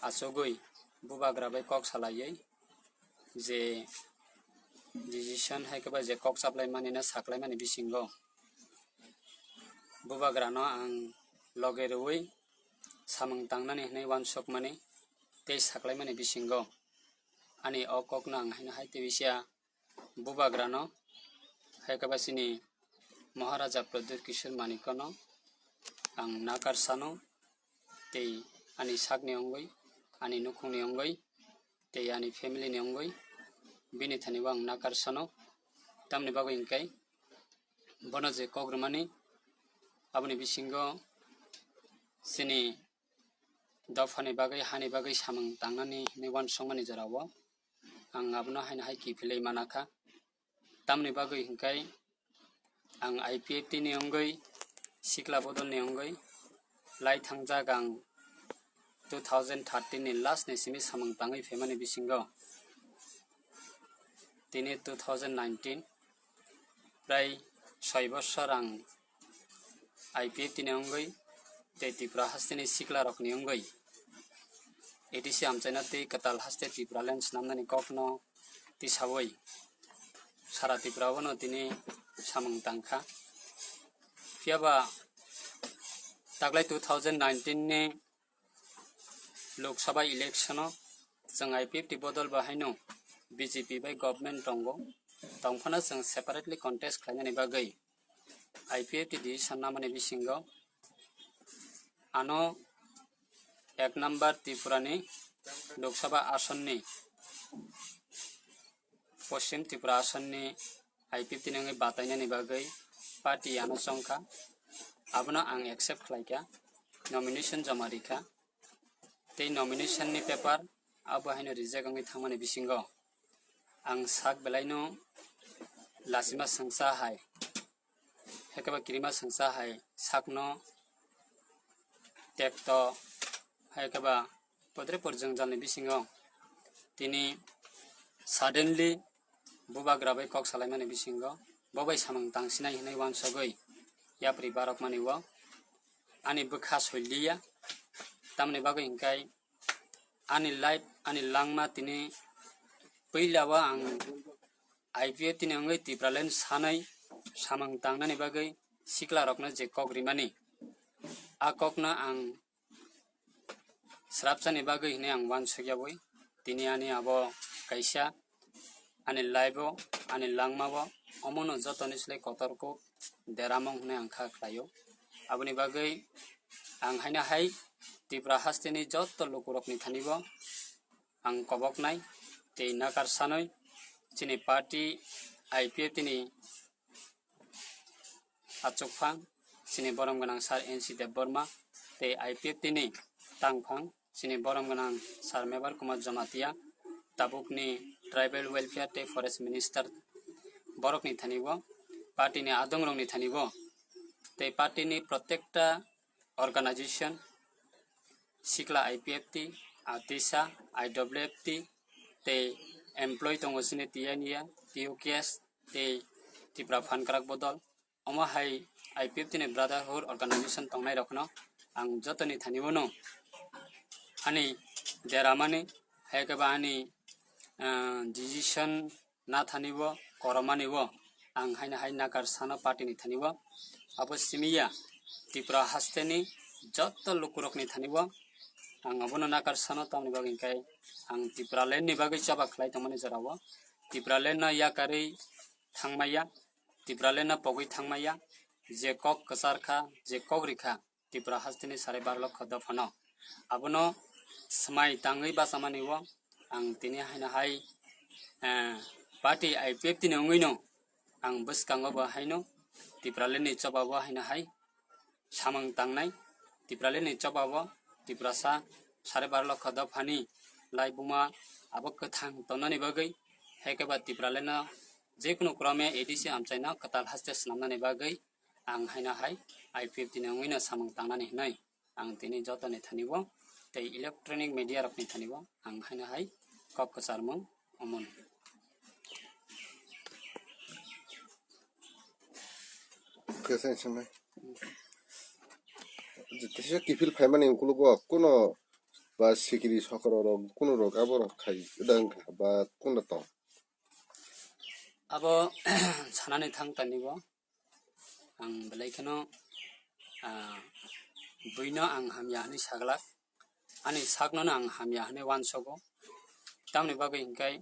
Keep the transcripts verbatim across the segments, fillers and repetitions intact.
achugwi bubagra bai kok salaiwi je decision hai khe ba je kok chaplai mani na saklai mani bisingo bubagra no ang loge rwui samung tangnani hinwi uansuk mani tei saklai mani bisingo ani o kok no ang haino hai tei bisiya bubagra no hai khe ba chini Maharaja Pradyut Kishore Manikya no ang nakar sano tei ani sakni wngwi, ani nukhungni wngwi tei ani family ni wngwi bini thani bo ang nakar sano. Tamni bagwi hwnkhe bono je kok rwmani aboni bisingo chini dophani bagwi, hani bagwi samung tangnani hinwi uansukmani jorao ang abono haino hai kiphilwi mana kha. Tamni bagwi hwnkhe ang I P F T ni wngwi, sikla bodol ni wngwi lai thangjak ang two thousand thirteen ni last ni simi samung tangwi phaimani bisingo tini two thousand nineteen prai soi bosor ang I P F T ni wngwi tei Tripura hasteni sikla rokni wngwi A D C amchaina tei kwtal haste Tipraland swnamnani kokno tisawi sara Tripura o no tini samung tangkha. Phiya ba taklai two thousand nineteen ni Lok Sabha election o chwng I P F T bodol bo haino B J P bai government tongo, tongphano chwng separately contest khlainani bagwi I P F T decision namani bisingo ano ek number Tripura ni Lok Sabha asonni Poschim Tripura asonni I P F T ni wngwi batainani bagwi party ano chongkha, abono ang accept khlaikha, nomination joma rikha. Tei nomination ni paper abo haino reject wngwi thangmani bisingo ang sak belaino lachima swngsa hai, hai khe ba kirima swngsa hai sakno tekto hai khe ba podre por jwngjalni bisingo tini suddenly bubagra bai kok salaimani bisingo bo bai samung tangsinai hinwi uansugwi yapri barokmani o ani bwkha soiliya. Tamni bagwi hwnkhe ani life, ani langma tini puila o ang I P F T ni wngwi Tipraland sanwi samung tangnani bagwi sikla rokno je kok rimani, a kokno ang srapsani bagwi hinwi ang uansukyawi tini ani abo kaisa ani life o, ani langma o omono jotoni slai kotor kuk deramung hinwi ang kha khlaio. Aboni bagwi ang haino hai Tripura hasteni joto lukurokni thani bo ang koboknai tei nakar sanwi chini party I P F T ni achukphang chini borom gwnang Sir N C Debbarma tei I P F T ni tangphang chini borom gwnang Sir Mebar Kumar Jamatia, tabukni Tribal Welfare tei Forest Minister, borokni thani o, party ni adongrokni thani o tei party ni protekta organization, sikla I P F T, atisa, I W F T tei employee tongo chini T N A, T U K S tei Tipra Phan Kwrak Bodol. Omo hai I P F T ni brotherhood organization tongnai rokno ang jotoni thani o no ani deramani, hai khe ba ani, ah, decision na thani o, koromani o ang haino hai nakar sano party ni thani o. Abo simi ya, Tripura hasteni joto lukurokni thani o ang abono nakar sano, tamni bagwi hwnkhe ang Tipraland ni bagwi choba khlai tongmani jora o, Tipraland no yakarwi thangmaya, Tipraland no pogwi thangmaya, je kok kwchar kha, je kok rikha Tripura hasteni sare bar lokho dophano, abono swmai tangwi bachamani o ang tini haino hai, eh, party I P F T ni wngwino ang bwskango bo haino Tipraland ni choba o haino hai samung tangnai. Tipraland ni choba o Tiprasa sare bar lokho dophani lai buma abo kwthang tonnani bagwi, hai khe ba Tipraland no jekunu krome A D C amchaino kwtal haste swnamnani bagwi ang haino hai I P F T ni wngwino samung tangnani hinwi ang tini jotoni thani o tei electronic media rokni thani o ang haino hai kok kwcharmung omono. Khe se sanai. Jotesa kiphil phaimani ukulugo kuno ba sikiri sokro rok, kunu rok abo rok khai da wngkha ba kunu tong? Abo sanani thang tani bo ang belai kheno, ah, buino ang hamya hwnwi saglak, ani sakno no ang hamya hwnwi uansogo. Tamni bagwi hwnkhe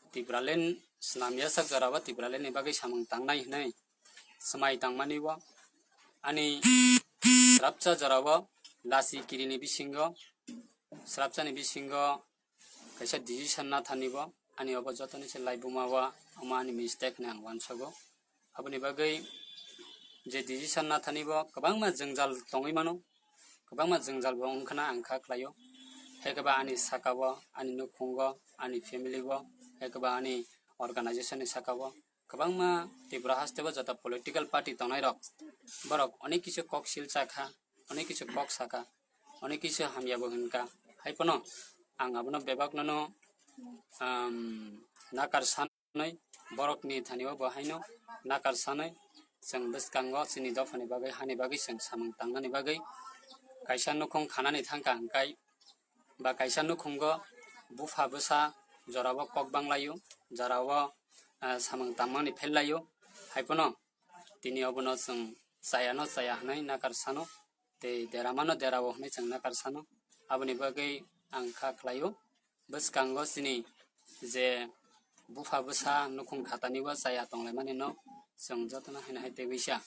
Tipraland swnamyasak jorao Tipralandni bagwi samung tangnai hwnwi swmai tangmani bo ani swrapsa jorao lasi kirini bisingo, swrapsani bisingo kaisa decision nathani bo ani obo jotoni se laibuma o omo ani mistake hwnwi ang uansogo. Aboni bagwi je decision nathani bo kwbangma jwngjal tongwi mano, kwbangma jwngjal bo wngkhana ang kha khlaio. Haikhe ba ani saka o, ani nukhungo, ani family o, haikhe ba ani organization ni saka o kwbangma Tripura haste o joto political party tongnai rok, borok onek kisu kok sil chakha, onek kisu kok saka, onek kisu hamya bo hwnkha. Haiphano ang abono bebak nono, um, nakar san nai borokni thani o bo haino nakar sanai chwng bwskango chini dophani bagwi, hani bagwi chwng samung tangnani bagwi kaisa nukhung khanani thangkha hwnkhe ba kaisa nukhungo bupha bwsa jorao kok banglaio, jorao, ah, samung tangmani phellaio. Haiphano tini obono chwng chayano chaya hwnwi nakar sano, tei deramano derao hwnwi chwng nakar sano. Aboni bagwi ang kha khlaio, bwskango chini je bupha bwsa nukhung khatani o chaya tonglaimani no chwng jotono haino hai tei uisa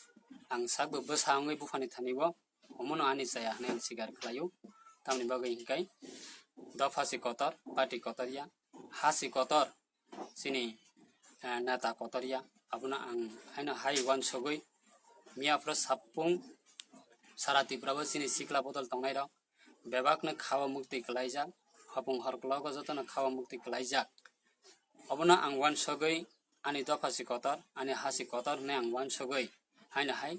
ang sakbo bwsa wngwi buphani thani o omono ani chaya hwnwi ang sikar khlaio. Tamni bagwi hwnkhe dopha si kotor, party kotor ya, ha si kotor, chini, eh, neta kotor ya, abono ang haino hai uansugwi miyaphro sapung sara Tripura o chini sikla bodol tongnairok bebakno khao muktwi kwlaijak, hopung horklogo jotono khao muktwi kwlaijak. Obono ang uansugwi ani dopha si kotor, ani ha si kotor hwnwi ang uansugwi haino hai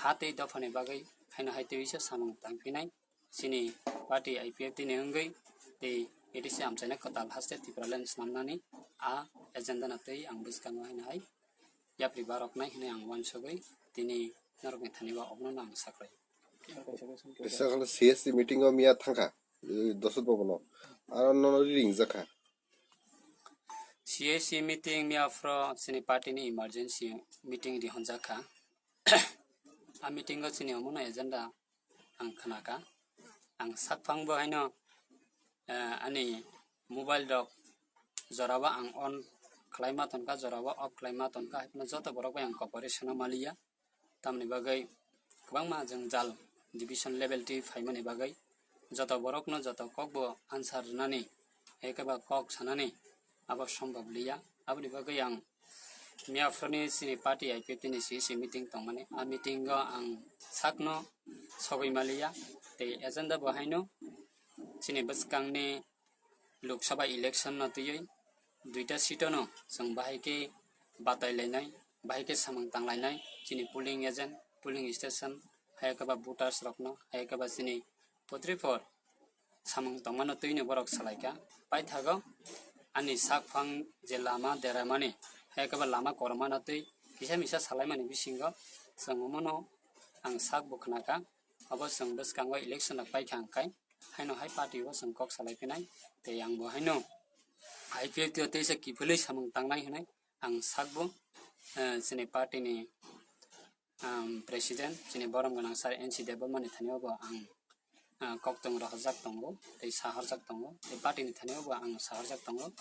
ha tei dophani bagwi haino hai tei uisa samung tangphinai chini party I P F T ni wngwi tei A D C amchaina kwtal haste Tipraland snamnani a agenda no twi ang bwskango haino hai yapri baroknai hwnwi ang uansugwi tini norokni thani o obono ang sakhlai. Kaisa C S C meeting o miya thangkha, eh, Dosot Bhavan o. Aro nono ri ringjakha. C S C meeting miya phro chini party ni emergency meeting rihonjakha. A meeting o chini omono agenda ang khnakha. Ang sakphang bo haino, eh, ani mobile rok jorao ang on khlaima tonkha, jorao off khlaima tonkha, haikhe joto borok bai ang cooperation o maliya. Tamni bagwi kwbangma jwngjal division level twi phaimani bagwi joto borokno joto kokbo answer rwnani, haikhe ba kok sanani abo sombhob liya. Aboni bagwi ang miyaphorni chini party I P F T ni C C meeting tongmani, a meeting o ang sakno sogwi maliya, tei agenda bo haino chini bwskangni Lok Sabha election no twiwi duita seat o no chwng bahai khe batai lainai, bahai khe samung tang lainai chini polling agent, polling station, hai khe ba voters rok no, hai khe ba chini potripor samung tongmano twi no borok salai kha. Paithago ani sakphang je lama deramani, hai khe ba lama kormano twi kisa misa salaimani bisingo chwng omono ang sak bo khna kha. Abo chwng bwskango election rok pai kha hwnkhe, haino hai party o chwng kok salai phinai, tei ang bo haino I P F T o teisa kiphilwi samung tangnai hwnwi ang sakbo, eh, chini party ni, um, president, chini borom gwnang sir N C Debbarma ni thani o bo ang, ah, koktwng rohorjak tongo, tei sahorjak tongo, tei party ni thani o bo ang sahorjak tongo.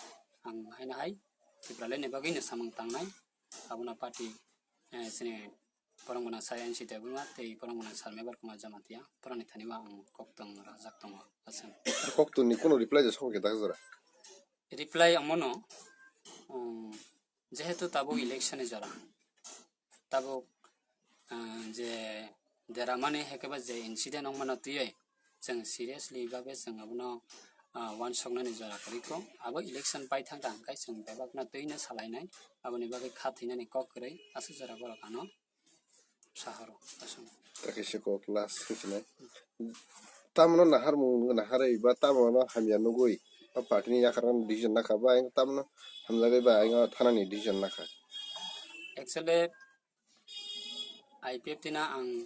Ang haino hai Tipraland ni bagwi no samung tangnai, abono party, eh, chini borom gwnang sir N C Debbarma tei borom gwnang sir Mebar Kumar Jamatia, borokni thani o ang koktwng rohorjak tongo. Aswk. Koktwng ni kunu reply ja sokya da jora? Reply omono, um, jehetu tabuk election ni jora, tabuk, ah, je deramani hai khe ba je incident wngmano twiwi chwng seriously babe chwng abono, ah, uansuknani jora kwrwi kho. Abo election paithang kha hwnkhe chwng bebakno twino salainai, aboni bagwi kha thwinani kok kwrwi aswk jora borok ano sahoro aswk. Tei kaisa kok last khe sinai. Tamno naharmung naharwi ba tamno hamya nugwi ba party ni yakarno decision nakha ba ayang tamno hamjagwi ba ayang thanani decision nakha. Actually, I P F T no ang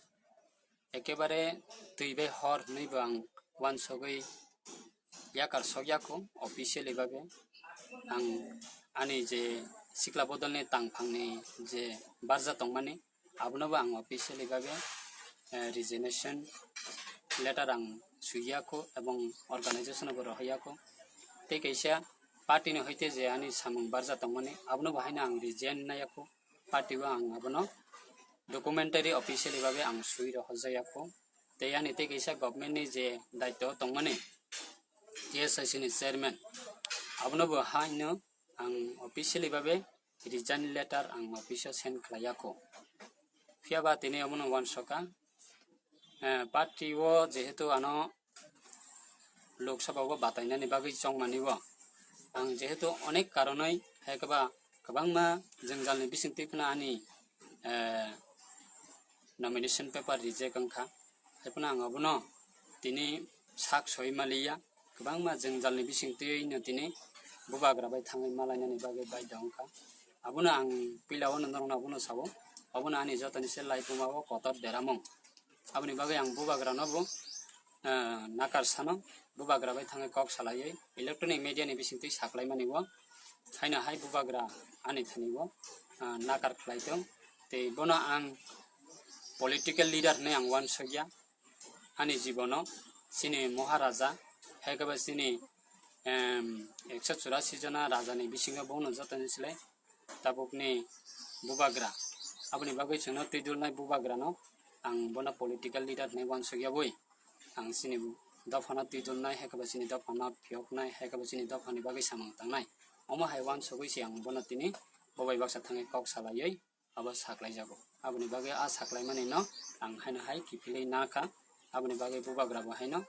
ekebare twi bai hor hwnwi bo ang uansugwi yakar sokya kho officially babe. Ang ani je sikla bodolni tangphangni je barja tongmani, abonobo ang officially babe, eh, resignation letter ang suiya kho ebong organization-o bo rohoya kho. Tei kaisa party-ni hoite je ani samung barja tongmani, abonobo haino ang resign naiya kho. Party-o ang abono documentary officially babe ang sui rohorjaya kho. Tei ani tei kaisa government-ni je daityo tongmani, T S I C-ni chairman, abonobo haino ang officially babe resign letter ang office-o send khlaiya kho. Phiya ba tini omono uansukha, eh, party-o jehetu ano Lok Sabha-o batainani bagwi chongmani-o ang jehetu onek karonoi hai khe ba kwbangma jwngjalni bisingtwi phano ani, eh, nomination paper reject wngkha. Hai phano ang abono tini sak soi maliya. Kwbangma jwngjalni bisingtwino tini bubagra bai thangwi malainani bagwi baidha wngkha. Abono ang puila-o norokno abono sao, obono ani jotoni se laibuma-o kotor deramung. Aboni bagwi ang bubagrano bo, eh, nakar sano, bubagra bai thangwi kok salaiwi electronic media-ni bisingtwi saklaimani-o, haino hai bubagra ani thani-o, ah, nakar khlai tong. Tei bono ang political leader hinwi ang uansukya. Ani jibono chini Maharaja, hai khe ba chini, em, ekso churasi jona rajani bisingo bono jotoni slai tabukni bubagra. Aboni bagwi chwngno twi dulnai bubagrano ang bono political leader hinwi uansukya bui. Ang chini dophano twi dulnai, hai khe ba chini dophano phiyoknai, hai khe ba chini dophani bagwi samung tangnai. Omo hai uansugwi se ang bono tini bo bai baksa thangwi kok salaiwi abo saklaijago. Aboni bagwi a saklaimanino ang haino hai kiphilwi nakha. Aboni bagwi bubagrabo haino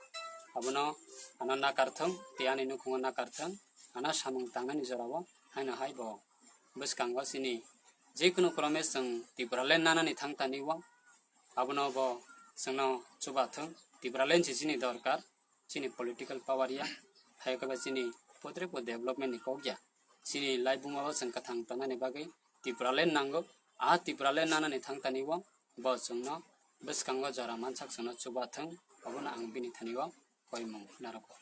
abono ano nakarthwng, tei ani nukhungo nakarthwng, ano samung tangnani jorao haino hai bo bwskango chini jikunu krome chwng Tipraland nanani thangtani-o, abono bo chwngno chubathwng. Tipraland se chini dorkar, chini political power ya, hai khe ba chini potrebo development ni kok ya. Chini laibuma o chwng kwthang tongnani bagwi Tipraland nango. A Tipraland nanani thangtani-o bo chwngno bwskango jora mansak chwngno chubathwng, obono ang bini thani-o koimung narwgo.